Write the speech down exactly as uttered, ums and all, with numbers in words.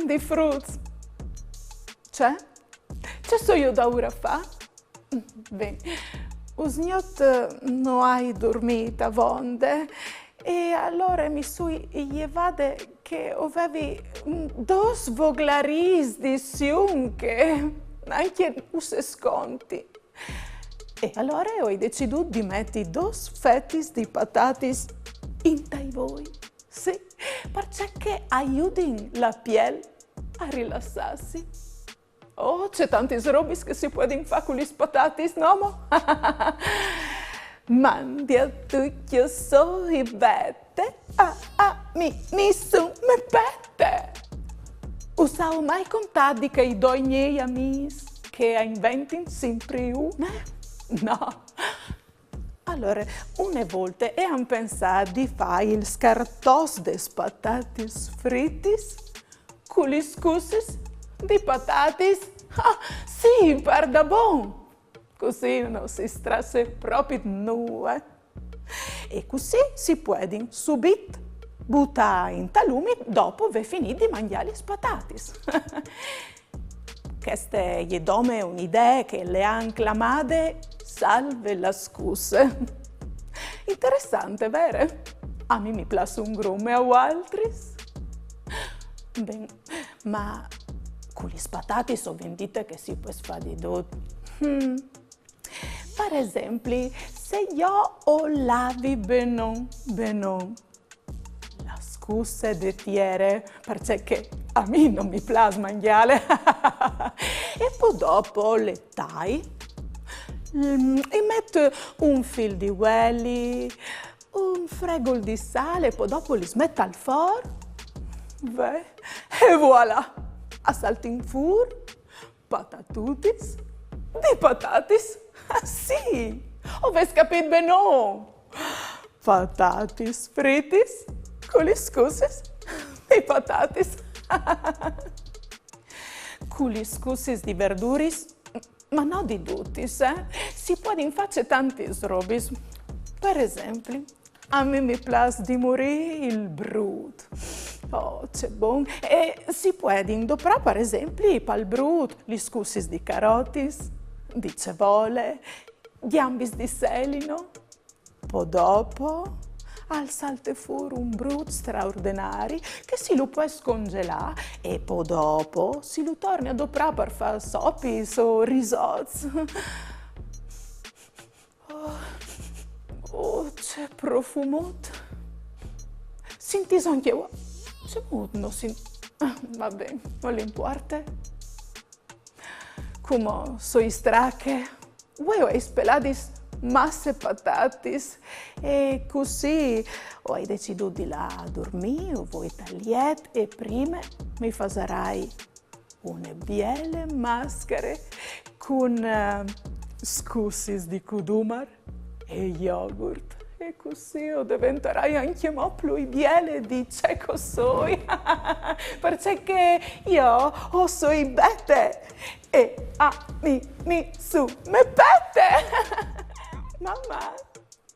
di fruts. Ce? Ce soi jo daûr a fâ? Ben, usgnot no ai durmît avonde, e alore mi soi jevade che o vevi, mm, dôs voglarîs di siunche, ancje un sesconti. E alore o ai decidût di meti dôs fetis di patatis intai voi. Sì, parcè che a judin la piel a rilassâsi. Oh, ce tantis robis che si puedin fâ cu lis patatis, no mo? Mandi a ducj, jo soi Bete. Ah, ah, mi, mi sun me pete. Us aio mai contât di chei doi miei amîs che a inventin simpri une? No. Alore, une volte a àn pensât di fâ il scartòs des patatis fritis cu lis scussis di patatis. Ah, sì, pardabon! Cussì no si strasse propit nuie. E cussì si puedin subit butâ intal umit dopo vê finît di mangjâ lis patatis. Cheste e je dome une idee che le àn clamade salve la scusse. Interessante, vere? A mi mi plâs un grum, e a voaltris? Ben, ma cu lis patatis o vin dite che si pues fâ di dut. Hmm. Par esempli, se jo o lavi benon, benon, la scusse de tiere, parcè che a mi no mi plâs mangjâle. E po dopo le tai, mm, i met un fîl di vueli, un fregul di sâl, e po dopo lis met al for. Ve, e voilà! A saltin fûr patatutis di patatis. Ah, sì! O vês capît benon? Patatis fritis cu lis scussis di patatis. Cu lis scussis di verduris, ma no di dutis, eh? Si puedin fâ tantis robis. Par esempli, a mi mi plâs di murî il brût. Oh, ce bon! E si puedin doprâ, par esempli, pal brût, lis scussis di carotis, di cevole, gjambis di selino. Po dopo al salte fûr un brût straordenari che si lu pues scongelâ e po dopo si lu torne a doprâ par fâ sopis o risots. Oh, oh, ce profumut! Sintîso ancje vuê? Ce mût no sint-, ah, va ben, no li impuarte. Cumò o soi strache. Vuê o ai speladis masse patatis e cussì o ai decidût di lâ a durmî, o voi tal jet e prime mi fasarai une biele mascare cun, eh, scussis di cudumar e yogurt. E cussì o deventarai ancjemò plui biele di ce che o soi. Parcè che jo o soi Bete e a mi, mi su me pete. Maman!